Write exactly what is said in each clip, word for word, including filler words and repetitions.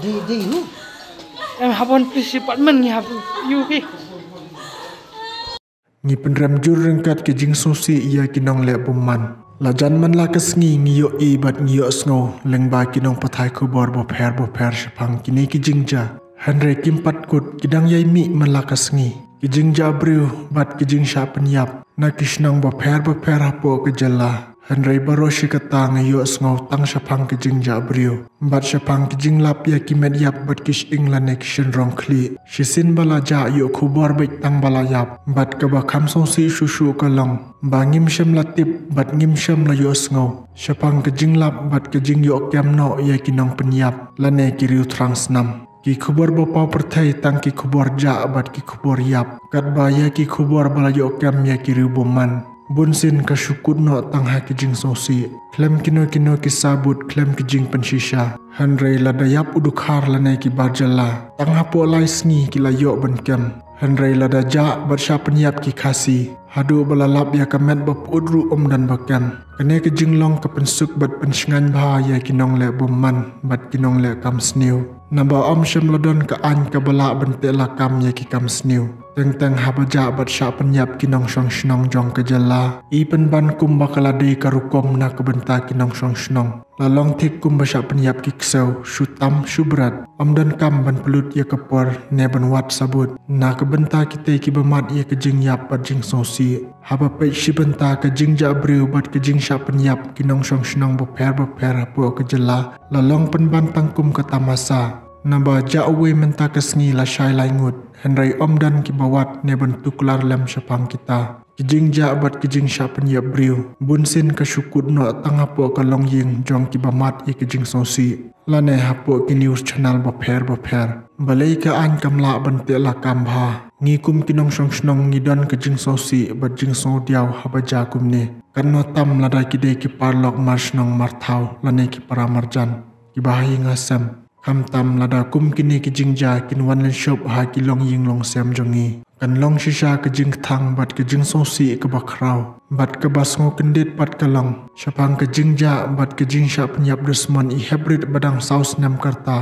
Em, hapon police department ngi hap ïoh ki. Ngi pynrem jur ryngkat ki jingsngewsih ïa ki nongleh bymman. La jan man la ka sngi ngi ïohi bad ngi ïohsngew lyngba ki nongpathai khubor bapher bapher shaphang kine ki jingjia. Hynrei kim pat kut, ki dang ïai mih man la ka sngi. Ki jingjia briew bad ki jingshah pynïap na ki shnong bapher bapher hapoh ka jylla. Hynrei baroh shi katta ngi ïohsngew tang shaphang ki jingjia briew bad shaphang ki jinglap ïa ki met ïap bad ki shyieng lane ki shynrong khlieh. Shisien ba la jah ïoh khubor beit tang ba la ïap, bad kaba kham sngewsih shuh shuh ka long ba ngim shym la tip bad ngim shym la ïohsngew shaphang ki jinglap bad ki jingïoh kem noh ïa ki nongpynïap lane ki riewthrang snam. Ki khubor ba paw pyrthei tang ki khubor jah bad ki khubor ïap, katba ïa ki khubor ba la ïoh kem ïa ki riewbymman, bunsien ka shu kut noh tang ha ki jingsngewsih, khlem kino kino ki sabut, khlem ki jingpynshisha. Hynrei lada ïap u dkhar lane ki bar jylla, tang hapoh lai sngi ki la ïoh ban kem. Hynrei lada jah bad shah pynïap ki Khasi, haduh ba la lap ïa ka met ba pyut ruh ym don ba kem. Kane ka jinglong ka pynsuk bad pynshngaiñ bha ïa ki nongleh bymman bad ki nongleh kam sniew. Naba ym shym la don ka aiñ kaba lah ban teh lakam ïa ki kam sniew. Teng teng haba jah bad shah pynïap ki nongshong shnong jong ka jylla, i pynban kumba ka la dei ka rukom na ka bynta ki nongshong shnong. La long thik kumba shah pynïap ki ksew, shu tam shu bret. Ym don kam ban pynlut ïa ka por ne ban wad sabut na ka bynta kitei kiba mad ïa ka jingïap bad jingsngewsih. Haba peit shi bynta ka jingjah briew bad ka jingshah pynïap ki nongshong shnong bapher bapher hapoh ka jylla, la long pynban tang kum ka tamasa. Naba jah uwei mynta ka sngi la shai lai ngut, hynrei ym don kiba wad ne ban tuklar lem shaphang kita. Ki jingjah bad ki jingshah pynïap briew, bunsien ka shu kut noh tang hapoh ka longïing jong kiba mad ïa ki jingsngewsih, lane hapoh ki news channel bapher bapher. Balei ka aiñ kam lah ban teh lakam bha? Ngi kum ki nongshong shnong ngi don ka jingsngewsih bad jingsngewdiaw haba jah kumne. Katno tam lada ki dei ki paralok mar shnong mar thaw lane ki para marjan, kiba ha ïing ha sem. Khamtam lada kum kine ki jingjia kin wan lynshop ha ki longïing longsem jong ngi, kan long shisha ka jingkthang bad ka jingsngewsih kaba khraw bad kaba sngewkyndit pat ka long shaphang ka jingjah bad ka jingshah pynïap dusmon i hep rit ba dang saw snem ka rta,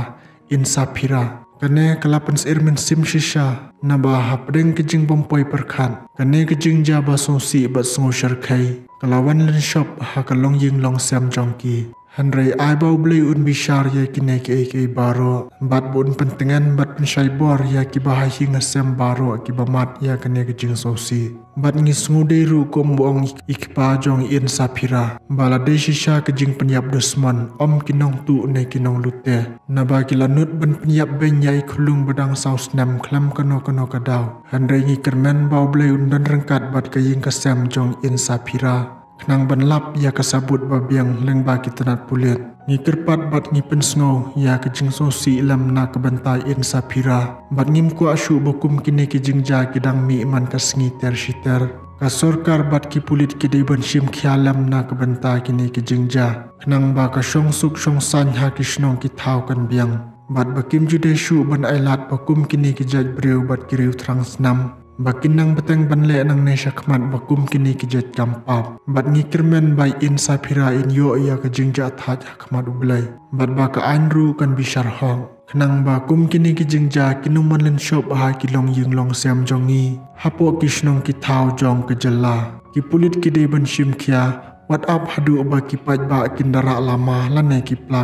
Insaphira. Kane ka la pynsyier mynsiem shisha naba hapdeng ka jingbym poi pyrkhat, kane ka jingjia ba sngewsih bad sngewshyrkhei ka la wan lynshop ha ka longïing longsem jong ki. Hynrei ai ba U Blei un bishar ïa kine kiei kiei baroh bad ba un pyntngen bad pynshai bor ïa kiba ha ïing ha sem baroh kiba mad ïa kane ka jingsngewsih. Bad ngi sngewdei ruh kum ba ong i kpa jong i Insaphira ba la dei shisha ka jingpynïap dusmon, ym ki nongtuh ne ki nonglute. Naba ki la nud ban pynïap beiñ ïa i khunlung ba dang saw snem khlem kano kano ka daw. Hynrei ngi kyrmen ba U Blei un don ryngkat bad ka ïing ka sem jong i Insaphira khnang ban lap ïa ka sabut ba biang lyngba ki tnat pulit. Ngi kyrpad bad ngi pynsngew ïa ka jingsngewsih lem na ka bynta i Insaphira bad ngim kwah shuh ba kum kine ki jingjia ki dang mih man ka sngi ter shi ter. Ka sorkar bad ki pulit ki dei ban shim khia lem na ka bynta kine ki jingjia khnang ba ka shongsuk shongsaiñ ha ki shnong ki thaw kan biang bad ba kim ju dei shuh ban ailad ba kum kine ki jait briew bad ki riewthrang snam ba kin nang bteng ban leh nangne shakhmat ba kum kine ki jait kam pap. Bad ngi kyrmen ba i Insaphira in ïoh ïa ka jingjahthait ha khmat U Blei bad ba ka aiñ ruh kan bishar hok khnang ba kum kine ki jingjia kin ym wan lynshop ha ki longïing longsem jong ngi hapoh ki shnong ki thaw jong ka jylla. Ki pulit ki dei ban shim khia wat ap haduh ba ki paidbah kin da rah lama lane ki plak.